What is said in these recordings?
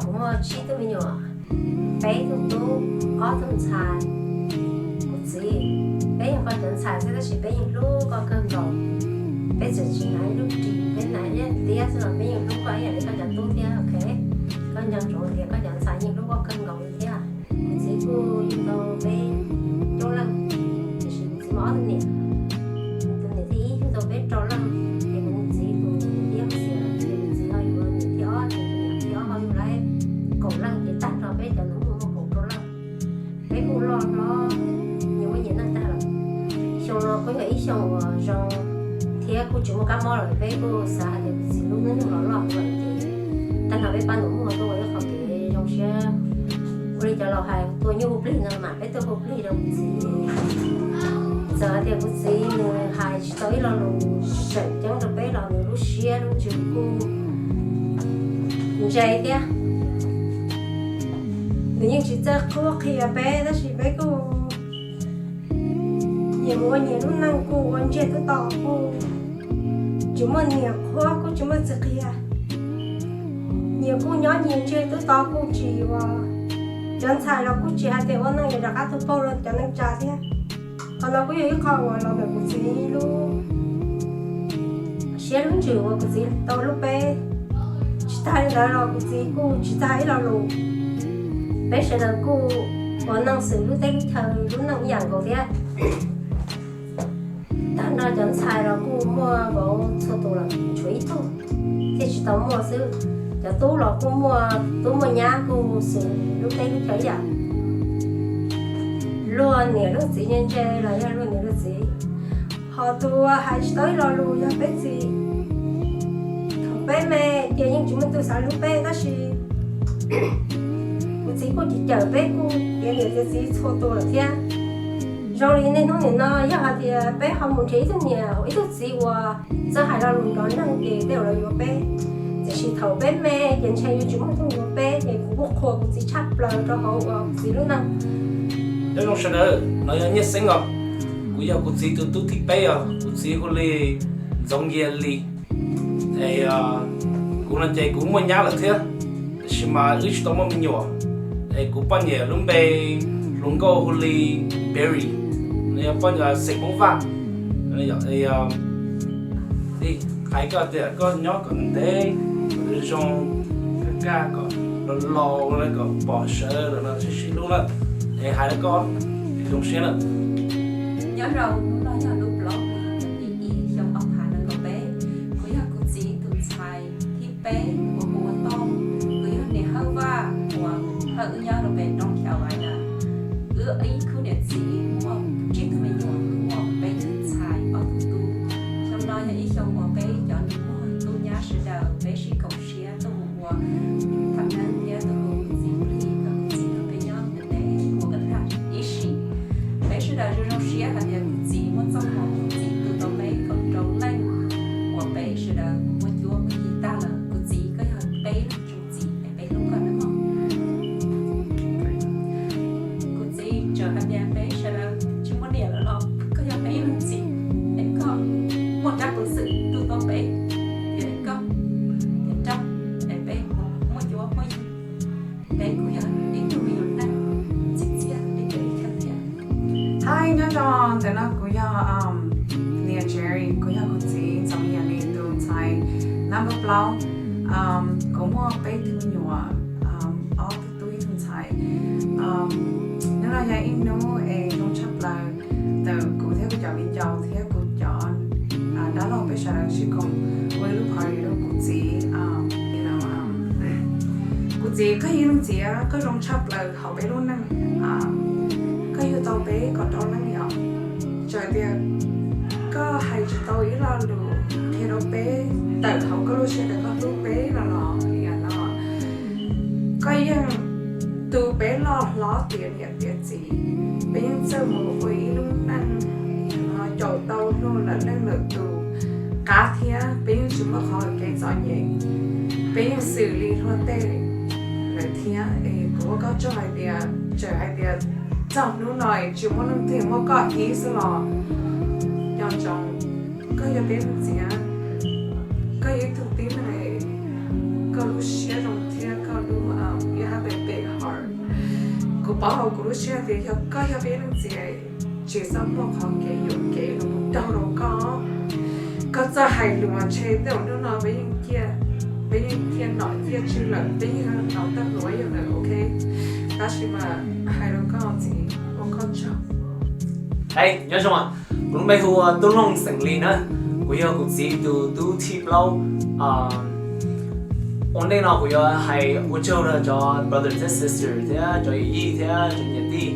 Kuv muaj tsib tug me nyuam, peb tug tub, ob tug ntxhais. Kuv txiv, peb yog koj cov ntxhais xwb tab sis peb yeej hlub koj kawg nkaus. Peb txawm tsis hnav ib lub ris, peb hnav ib tiab xwb los peb yeej hlub koj ib yam li koj cov tub thiab, ok? Koj nco ntsoov tias koj cov ntxhais yeej hlub koj kawg nkaus li thiab. Kuv txiv kuj yug tau peb coob leej, tiam sis kuv txiv muaj ob tug niam. Tus niam thib ib yug tau peb rau leej, ces kuv txiv tus niam thib ob xiam lawm, ces kuv txiv ho yug niam thib ob, ces tus niam thib ob ho yug lawm kaum leej, ces tag nrho peb cov nus muag muaj kaum rau leej. Peb kuj loj hlob, nyias muaj nyias neej tag lawm. Xyoo no kuj yog ib xyoo uas zoo thiab kuj tsis muaj kab mob lawm, peb kuj xav hais tias kuv txiv lub hnub nyoog los loj lawm ces tag nrho peb pab nus muag tuaj ua ib qho kev zoo siab. Ua li cov laus hais, tua nyuj hu plig no mas peb tuaj hu plig rau kuv txiv. Txawm hais tias kuv txiv nws hais tsis tau ib lo lus tseem ceeb rau peb los nws lub siab lub ntsws kuj ntse thiab. Nws yeej tsis txawj qhuab qhia peb tab sis peb kuj nyias mus ua nyias lub neej, kuj ua ntsiag twb to, kuj tsis muaj niam qhuab, kuj tsis muaj txiv qhia. Nyias kuj nyob nyias ntsiag twb to, kuj tsis ua, cov ntxhais los kuj tsis hais tias ua neej yuav rov qab tu paug rau cov neej tsa thiab. Qhov no kuj yog ib qho uas los ntawm kuv txiv lub siab lub ntsws uas kuv txiv tau lub peb. Tsis tag li ntawd los kuv txiv kuj tsis tag ib lo lus. Peb sawv daws kuj ua neej xws lub teb lub chaw lub neej ib yam nkaus thiab. Tag nrho cov ntxhais los kuj muaj vauv txhua tus lawm, tshuav ib tug thiaj tsis tau muaj xwb. Cov tub los kuj muaj tub muaj nyab kuj xws lub teb lub chaw ib yam. Luag niam luag txiv ntse ntse los yog luag niam luag txiv. Ho tus uas hais tsis tau ib lo lus yog peb txiv. Thaum peb me ces yeej tsis muaj tus xav hlub peb tab sis kuv txiv kuj cim cawm peb kuj tiav niam tiav txiv txhua tus lawm thiab. Zoo li niaj hnub nim no yog hais tias peb ho mus nrhiav ib tug niam ib tug txiv uas txawj hais lo lus nrov neeg ces tej zaum lawv yuav peb. Tiam sis thaum peb me ces ntshe yuav tsis muaj tus yuav peb ces kuv kuj qhuas kuv txiv tshaj plaws rau hauv uas kuv txiv lub neej. Nyob zoo sawv daws, no yog Nyiaj Xeeb os. Kuv yog kuv txiv tus tub thib peb os, kuv txiv hu li Ntxoov Yias Lis. Es kuv no ces kuv muaj nyab lawm thiab, tiam sis mas wb tsis tau muaj me nyuam. Es kuv poj niam lub npe hluas nkauj hu li Berry, nws yog poj niam xeem Hmoob Vaj. Hais koj tias koj nyob kom ntev, kom zoo, kaj kaj kom laus laus, kom pom sawv daws no sib sib hlub na. Es hais rau koj, zoo siab na. Nyob zoo, hnub no yog lub plaub hlis yim ib xyoo ob phav nees nkaum peb. Kuv yog kuv txiv tus ntxhais thib peb uas kuv ua tau. Kuv yog niam Hawj Vaj uas Hawj wb nyob rau pem roob Khia Vais na. Wb ib khub niam txiv muaj tsib tug me nyuam, muaj peb tug ntxhais ob tug tub. Xyoo no yog ib xyoo uas peb cov nus muag tub nyab sawv daws peb sib koom siab tuaj mus ua tham neeb thiab tuaj hu kuv txiv plig kom kuv txiv nrog peb nyob ntev ntev ua kom tag ib sim. Peb sawv daws zoo zoo siab hais tias kuv txiv muaj txoj hmoo, kuv txiv tu tau peb kaum rau leej uas peb sawv daws muaj cuab muaj yig tag lawm. Kuv txiv, koj yog peb lub txiv es peb hlub koj nawb mog. Kuv txiv, txawm hais tias peb sawv daws tsis muaj niam lawm los koj yog peb ib leeg txiv, es koj muaj rab peev xwm tu tau peb, es koj, es rau, es peb muaj cuab muaj yig. Peb kuj yog ib tug me nyuam neej txi txiaj li peb ib kawm thiab. Hi, nyob zoo, ntawm no kuv yog niam Cherry, kuv yog kuv txiv Ntxoov Yias Lis tus ntxhais number plaub. Kuv muaj peb tug me nyuam, ob tug tub ib tug ntxhais. Hnub no yog ib hnub es zoo tshaj plaws ntawm kuv thiab kuv cov viv ncaus thiab kuv cov dab laug peb sawv daws sib koom ua ib lub party rau kuv txiv. Kuv txiv, koj yog ib leej txiv, koj zoo tshaj plaws hauv peb lub neej. Koj yug tau peb kom rau leej yom. Txawm tias koj hais tsis tau ib lo lus qhia rau peb tawm hauv koj lub siab tias koj hlub peb no los, koj yeej tu peb loj hlob tiav niam tiav txiv. Peb yeej txawj mus ua ib lub neej caum tau luag lwm leej lwm tus qab thiab peb yeej tsis muaj qhov kev txom nyem. Peb yeej xws li luag tej lawm thiab. Es kuv ua koj tsaug hais tias, txawm hais tias txog hnub no es tsis muaj leej twg muaj koj ib xwb los, nco ntsoov, koj yog peb leej txiv, koj yog ib tug tib neeg, koj lub siab zoo thiab koj lub Paub hauv kuv lub siab tias yog koj yog peb leej txiv, tsis txhob muaj qhov kev yuam kev los mus raug rau koj. Koj txawj hais lus mas ntshe tej zaum hnub no peb yeej ciaj, peb yeej ciaj nom ciaj tswv lawm, peb yeej nov tag luv yog lawm, ok. Tab sis mas hais rau koj txiv, ua koj tsaug. Hei, nyob zoo, kuv lub npe hu ua Tub Looj xeem Lis na. Kuv yog kuv txiv tus tub thib plaub. Ua ntej no kuv yuav hais ua tsaug rau cov brothers and sisters thiab cov yawm yij thiab cov niam tij.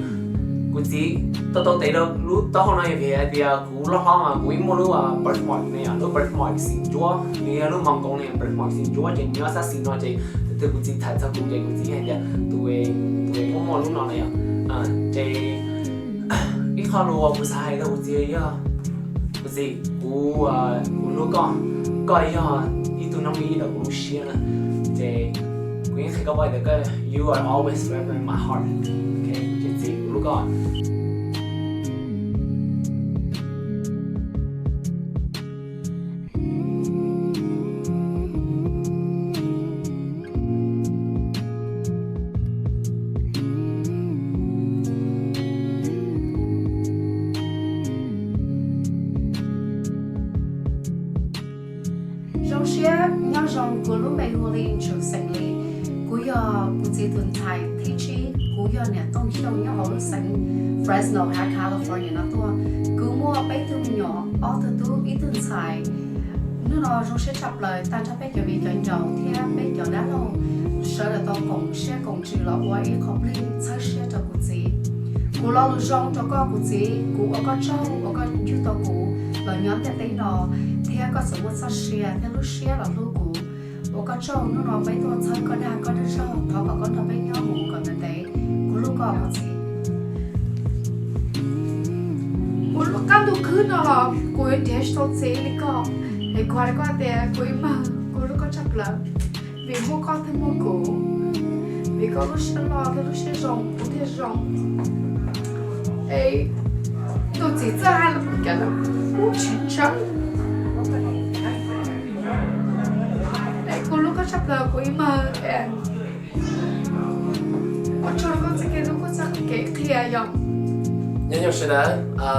Kuv txiv tau tau tev rau lub taub hau no yog vim hais tias kuv loj hlob mas kuv yeej muaj lub birthmark ne yom, lub birthmark xim ntsuab, nws yog lub Mongolian birthmark xim ntsuab ces nws nyob sab xis no ces tus twg kuv txiv tham txog kuv ces kuv txiv hais tias tus, tus muaj muaj lub no na yom. Ces ib qho lus uas kuv xav hais rau kuv txiv yog, kuv txiv, kuv, kuv hlub koj, koj yog ib tug neeg ib rau kuv lub siab na. Ces kuv yeej qhia koj paub tias koj, you are always forever in my heart. Ok, ces txiv, kuv hlub koj. Zoo siab nyob zoo, kuv lub npe hu ua Li Ntsuj xeem Lis. Kuv yog kuv txiv tus ntxhais thib tsib, kuv yog niam Tooj Xyooj nyob hauv lub xeev Fresno hauv California no tuaj. Kuv muaj peb tug me nyuam, ob tug tub ib tug ntxhais. Hnub no zoo siab tshaj plaws tag nrho peb cov viv cov ncaus thiab peb cov dab laug sawv daws tau koom siab koom ntsws los ua ib qho plig txhawb siab rau kuv txiv. Kuv lo lus zoo rau koj kuv txiv, kuv ua koj tsaug uas koj yug tau kuv los nyob ntiaj teb no, thiab koj txawm muaj txoj sia thiab lub siab los hlub kuv. Ua koj tsaug, hnub no peb tuaj txhawb koj dag koj dag zog, thov kom koj nrog peb nyob mus kom ntev ntev. Kuv hlub koj kuv txiv. Kuv lub qab ntuj khwb no los kuv yuav nrhiav tsis tau txiv li koj. Es kuv hais rau koj tias kuv ib mag, kuv hlub koj tshaj plaws. Vim muaj koj thiaj muaj kuv, vim koj lub siab loj thiab lub siab zoo kuv thiaj zoo. Es tus txiv txawj hais lus cas los kuv tsis ntseeg. Es kuv hlub koj tshaj plaws kuv ib mag. Ua tsaug rau koj txoj kev hlub, koj txoj kev qhia yom. Nyob zoo sawv daws,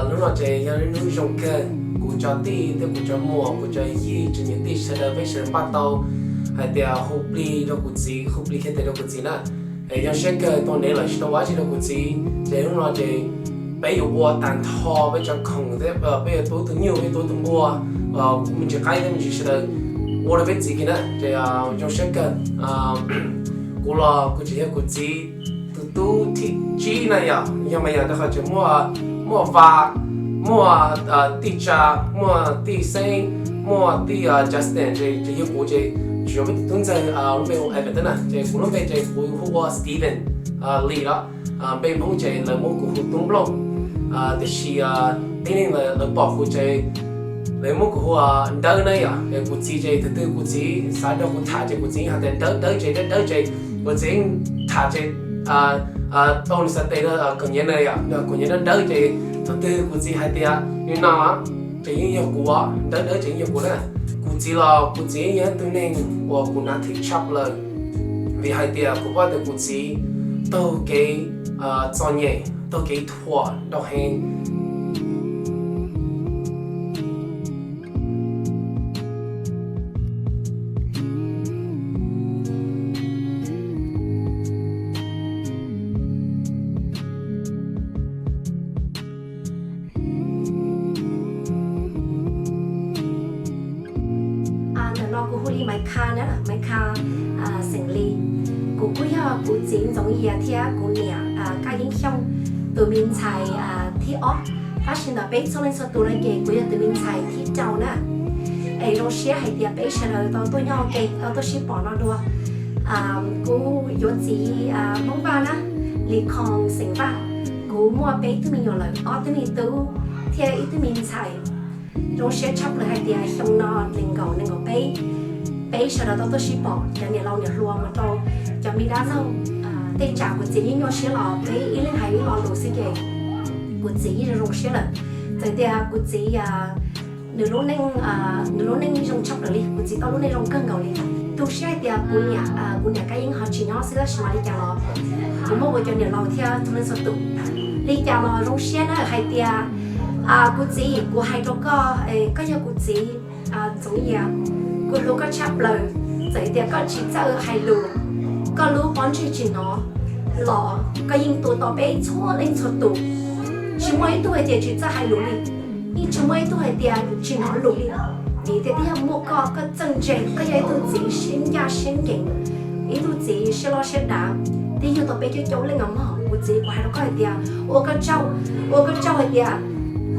hnub no ces yog ib hnub zoo kawg, kuv cov tij thiab kuv cov muam, kuv cov yij, cov niam tij sawv daws peb sawv daws npaj tau hais tias hu plig rau kuv txiv, hu plig thiab tes rau kuv txiv na. Es zoo siab kawg tuaj ntev lawm tsis tau ua dab tsi rau kuv txiv, ces hnub no ces peb yuav ua tag nrho peb cov khoom thiab peb yuav tu tus nyuj, peb tu tus npua, me ntsis qaib thiab me ntsis sawv daws ua rau peb txiv kiag na. Ces zoo siab kawg, kuv los kuv tseem yog kuv txiv tus tub thib tsib na yom, yog mas yog rau qhov tseem muaj, muaj Vas, muaj tij Tsa, muaj tij Xeeb, muaj tij Justin, ces yog kuv ces tsis yog peb tus tub ntxawg lub npe hu Evan na, ces kuv lub npe ces kuv hu ua Steven Lee los, npe Hmoob ces lawv muab kuv hu Tub Nplooj. Tiam sis tib neeg lawv pom kuv ces lawv muab kuv hu ua Dawb na yom. Es kuv txiv ces tus twg kuv txiv xav nrog kuv tham ces kuv txiv hais tias Dawb, Dawb ces, Dawb, Dawb ces, kuv txiv tham ces tau nws xav tes rau Kaus Nyiav na yom, Kaus Nyiav Dawb Dawb ces tus twg kuv txiv hais tias nws no ces yeej yog kuv, Dawb Dawb ces yeej yog kuv na. Kuv txiv los kuv txiv yeej yog ib tug neeg uas kuv hnav thwm tshaj plaws, vim hais tias kuv paub tias kuv txiv taug kev txom nyem, taug kev thuam ntau heev. Ntawm no kuv hu li Maiv Kha na, Maiv Kha xeem Lis. Kuv kuj yog kuv txiv Ntxoov Yias thiab kuv niam Kaj Yeeb Xyooj tus me ntxhais thib ob. Tab sis ntawm peb txhua leej txhua tus no ces kuv yog tus me ntxhais thib rau na. Es zoo siab hais tias peb sawv daws tau tuaj nyob ua ke, tau tuaj sib pom no dua. Kuv yuav txiv Hmoob Vaj na, Lis Khoos xeem Vaj. Kuv muaj peb tug me nyuam lawm, ob tug me tub thiab ib tug me ntxhais. Zoo siab tshaj plaws hais tias xyoo no nees nkaum nees nkaum peb, peb sawv daws tau tuaj sib pom cov niam laus niam hluas mus rau cov me dab laug. Tej tsam kuv txiv yeej nyuaj siab los peb ib leeg hais ib lo lus xwb ces kuv txiv yeej zoo siab lawm. Txawm tias kuv txiv nws lub neej, nws lub neej zoo tshaj plaws li, kuv txiv tau lub neej zoo kawg nkaus li. Tu siab hais tias kuv niam, kuv niam Kab Yeeb ho tsis nyob xwb, tab sis mas li cas los kuv muaj kuv cov niam laus thiab txhua leej txhua tus. Li cas los zoo siab na hais tias kuv txiv, kuv hais rau koj, koj yog kuv txiv Ntxoov Yias, kuv hlub koj tshaj plaws. Txawm tias koj tsis txawj hais lus, koj lub pob ntseg tsis hnov los koj yeej tu tau peb txhua leej txhua tus. Tsis muaj ib tug hais tias tsis txawj hais lus li, yeej tsis muaj ib tug hais tias tsis hnov lus li. Vim tias twb yog muaj koj, koj txawj ntse, koj yog ib tug txiv siab ncaj siab ncees, ib tug txiv siab loj siab dav, twb yug tau peb caug caum leej os mog. Kuv txiv, kuv hais rau koj hais tias ua koj tsaug, ua koj tsaug hais tias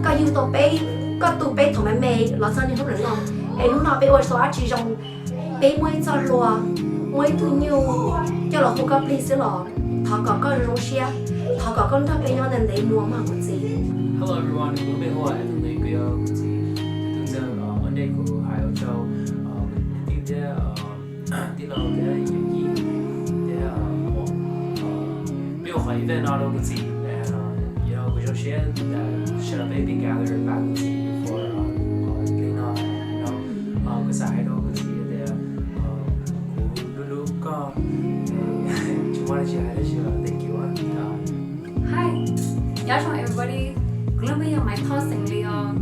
koj yug tau peb, koj tu peb thaum me me los txog niaj hnub no, es hnub no peb ua tau dab tsi zoo, peb muaj ib txoj hlua, muaj ib tug nyuj coj los hu koj plig xwb los thov kom koj zoo siab, thov kom koj nrog peb nyob ntev ntev mus mog kuv txiv. Hello everyone, kuv lub npe hu ua Anthony, kuv yog kuv txiv tus ntxawg. Ua ntej kuv hais ua tsaug kwv tij thiab tij laug thiab yawm yij thiab muam, peb ua qhov event no rau kuv txiv. Yog kuv zoo siab sawv daws peb pib gather pab kuv txiv for qhov clip no. Kuv xav hais rau kuv txiv tias kuv hlub hlub koj, tsis muaj dab tsi hais tab sis thank you. Hi, nyob zoo everybody, kuv lub npe yog Maiv Thoj xeem Lis os.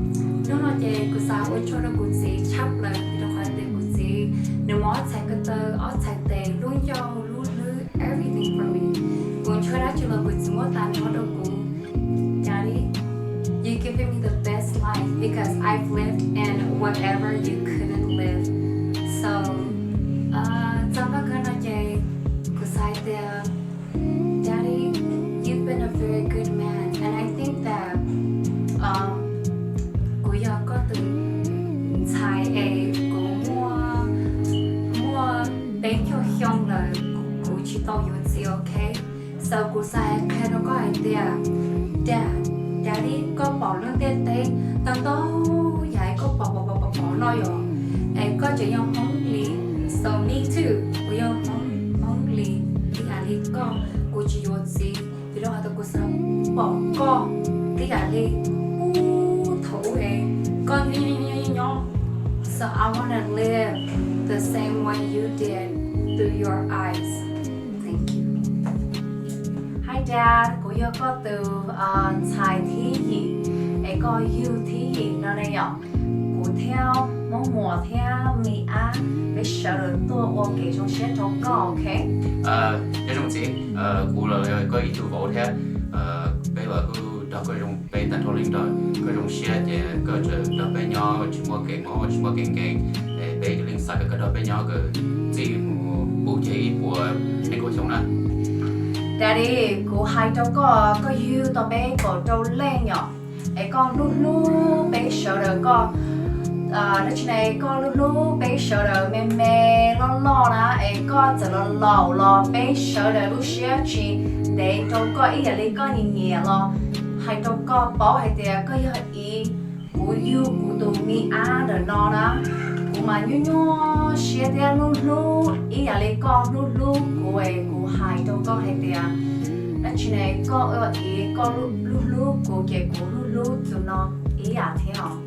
Hnub no ces kuv xav ua tsaug rau kuv txiv tshaj plaws vim rau qhov tias kuv txiv nws muaj ob txhais ko taw, ob txhais tes, lub ncauj, lub hlwb, everything for me. Kuv ntshaw dab tsi los kuv txiv muab tas nrho rau kuv. Daddy, you giving me the best life because I've lived in whatever you couldn't live. So, txog nqaj kawg no ces kuv xav hais tias, Daddy, you've been a very good man, and I think that, um, kuv yog koj tus ntxhais es kuv muaj, muaj peb caug xyoo lawm, kuv tsis tau yuav txiv, ok? So kuv xav hais qhia rau koj hais tias, Dad, Daddy, koj pom lub ntiaj teb ntau ntau yam koj pom pom pom pom no yom, es koj tseem yog Hmoob li, so me too, kuv yog Hmoob, Hmoob li, ib yam li koj, kuv tsis yuav txiv vim rau qhov tias kuv xav pom koj ib yam li thaum ub es koj nyob nyob nyob nyob. So I wanna live the same way you did through your eyes. Thank you. Hi Dad, kuv yog koj tus ntxhais thib yim es koj yug thib yim no ne yom. Kuv thiab Hmoob Muas thiab Me Ab, peb sawv daws tuaj ua kev zoo siab rau koj, ok? Nyob zoo txiv, kuv los yog koj ib tug vauv thiab, peb los kuj nrog koj zoo, peb tag nrho leej nrog koj zoo siab ces koj tseem nrog peb nyob tsis muaj kev mob tsis muaj kev nkeeg, es peb ib tug leej xav kom koj nrog peb nyob kom txij mus puv ceg ib puas nees nkaum xyoo na. Daddy, kuv hais rau koj, koj yug tau peb kaum rau leej yom, es koj hlub hlub peb sawv daws, koj dab tsi ne, koj hlub hlub peb sawv daws me me loj loj na, es koj txawm los laus los peb sawv daws lub siab tsis ntev rau koj ib yam li koj nyiam nyiam los. Hais rau koj paub hais tias koj yog ib, kuv yug kuv tus Me Ab ntawm no na, kuv mas nyuaj nyuaj siab thiab hlub hlub ib yam li koj hlub hlub kuv es kuv hais rau koj hais tias, dab tsi ne, koj ib, koj hlub hlub kuv ces kuv hlub hlub tus no ib yam thiab os.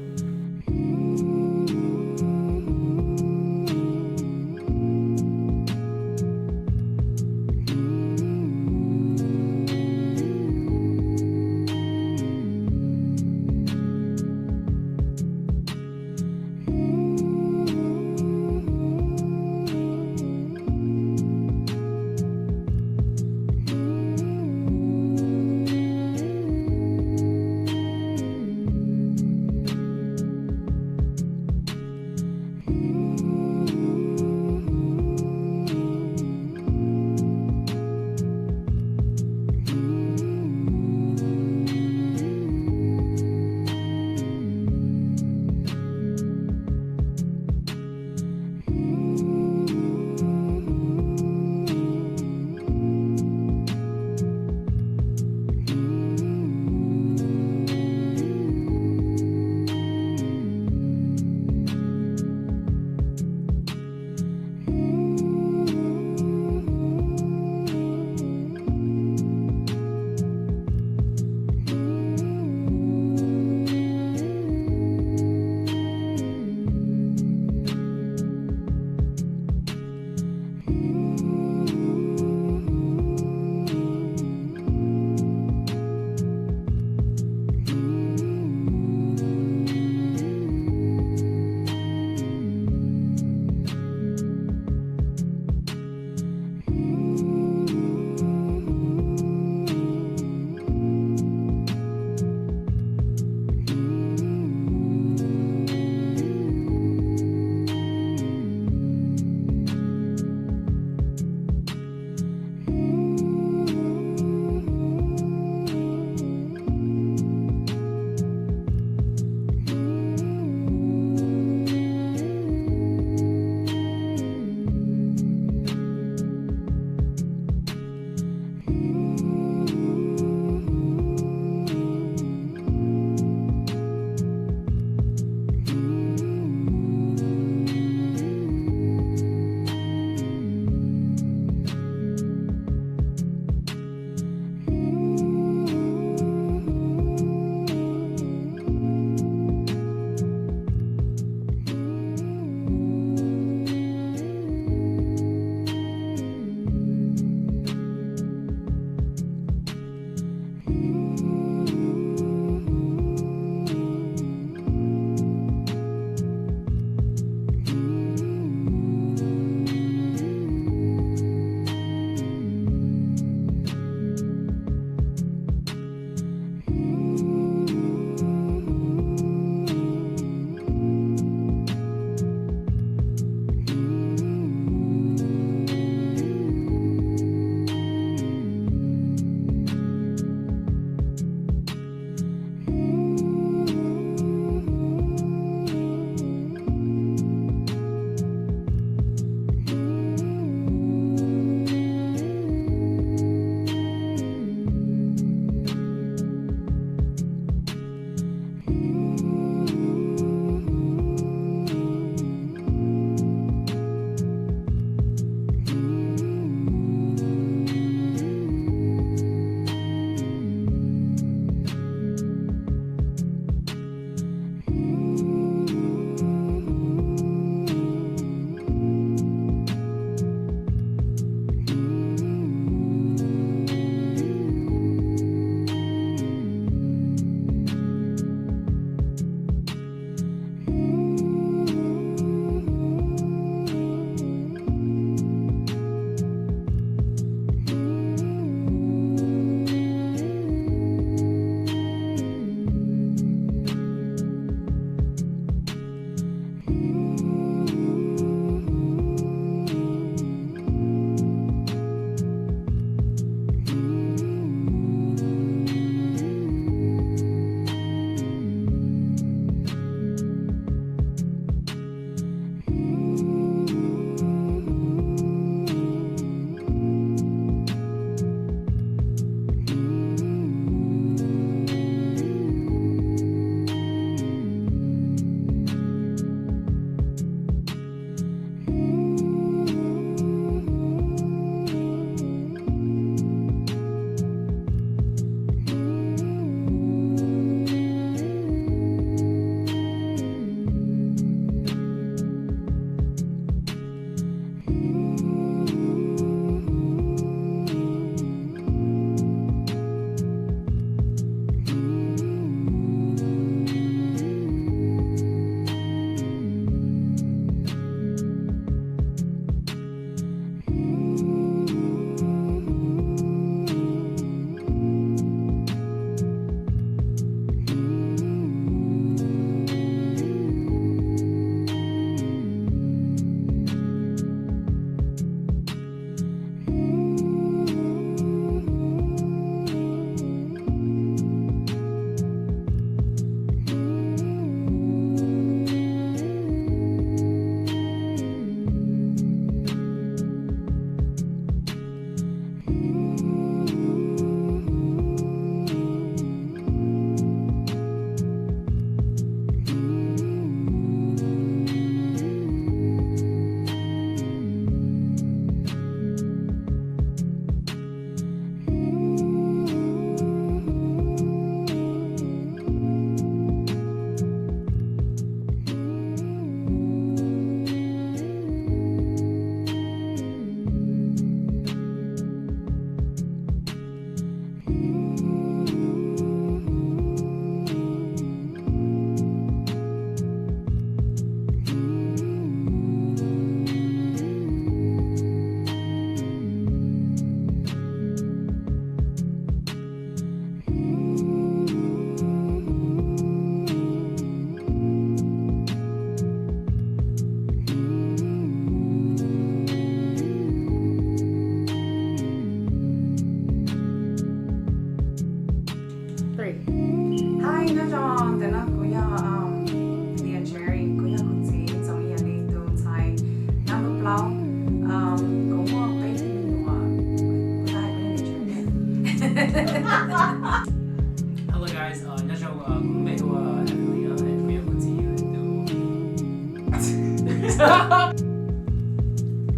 Hello guys, uh, nyob zoo, uh, kuv lub npe hu ua Emily, uh, kuv yog kuv txiv tus.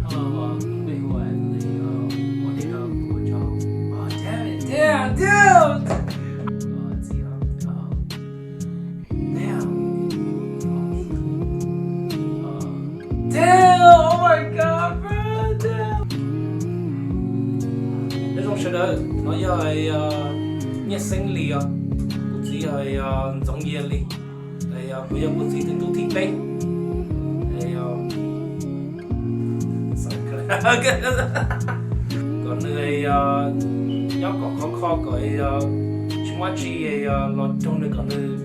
Hello, uh, kuv lub npe hu ua Emily, uh, ua dej rau kuv ua tsaug. Oh, damn it, damn, damn. Uh, txiv, uh, uh, damn. Uh, damn, oh my god, bro, damn. Nyob zoo sawv daws, no yog, uh, Nyiaj Xeeb Lis os. Kuv txiv yog, uh, Ntxoov Yias Lis. Kuv yog kuv txiv tus tub thib peb. Kom nws nyob kom khov kho kom tsis muaj dab tsi los raug nws kom nws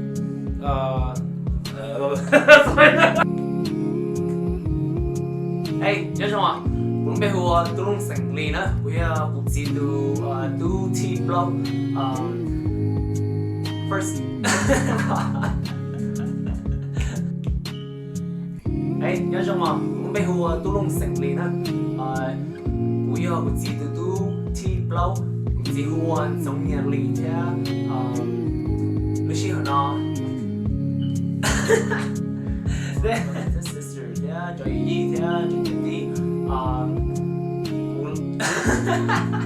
Nyob zoo, kuv lub npe hu ua Tub Looj Xeem Lis na, kuv yog kuv txiv tus tub thib plaub. First, nyob zoo, kuv lub npe hu ua Tub Looj Xeem Lis na. Kuv yog kuv txiv tus tub thib plaub, kuv txiv hu ua Ntxoov Nyias Lis thiab lub sij hawm no thiab cov yij thiab cov kwv tij, kuv